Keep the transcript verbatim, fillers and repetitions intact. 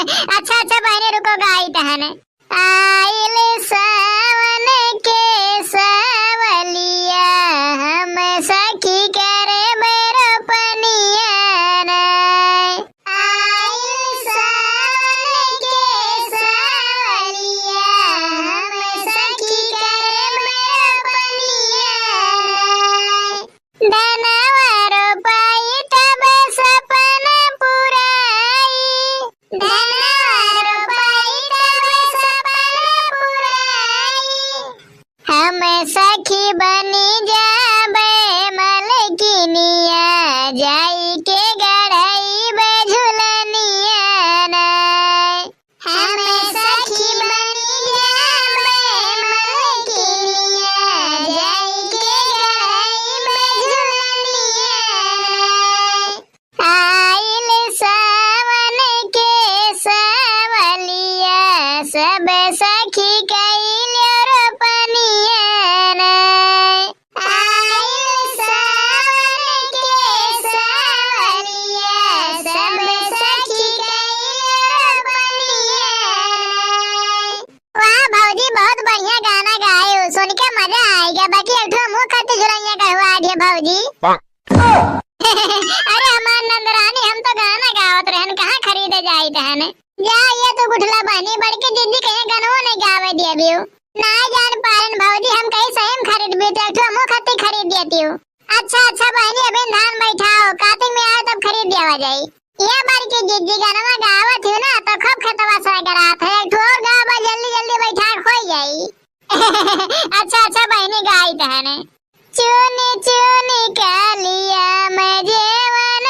अच्छा, अच्छा बहिनी, रुको, गाई तहन। आइल सावन के सावलिया, हम सखी करबे रोपनिया ना। आइल सावन के सावलिया, हम सखी करबे रोपनिया ना। धनवा रोपाई तब सपना पुराई, धनवा रोपाई तब सपना पुराई। हम सखी बनी जाबे मलकिनिया, जाई के गढ़ई बे झुलनिया ना। हम सखी बनी जाबे मलकिनिया, जाई के गढ़ई बे झुलनिया ना। आइल सावन के सावलिया, सब सखी कइले रोपनिया ना। आइल सावन के सावलिया, सब सखी कइले रोपनिया ना। वाह भौजी, बहुत बढ़िया गाना गाए हो, सुन के मजा आइगा। बाकी एक ठो मुँह खातिर झुलनिया गढ़वा दिए भौजी। अरे हमार नंदरानी, हम तो गाना गावत रहन, कहाँ खरीदे जाइत हन? जा ये तू गुठला बहिनी, बड़की जिज्जी कहीं गनवो नहीं गावे दिए बियो। ना जान पारन भौजी, हम कहीं सही में खरीद भी तो एक ठो मुँह खातिर खरीद दिए तियो। अच्छा, अच्छा बहिनी, अभी धान बैठाओ, कातिक में आवे तब खरीद दिया जाई। ये बड़की जिज्जी गनवा गावत ही ना, तो खूब खेतवा सगरात है। एक ठो और गावा, जल्दी जल्दी बैठा के होई जाई। अच्छा, अच्छा बहिनी, गाई तहने। चुन चुन कालिया में जेवन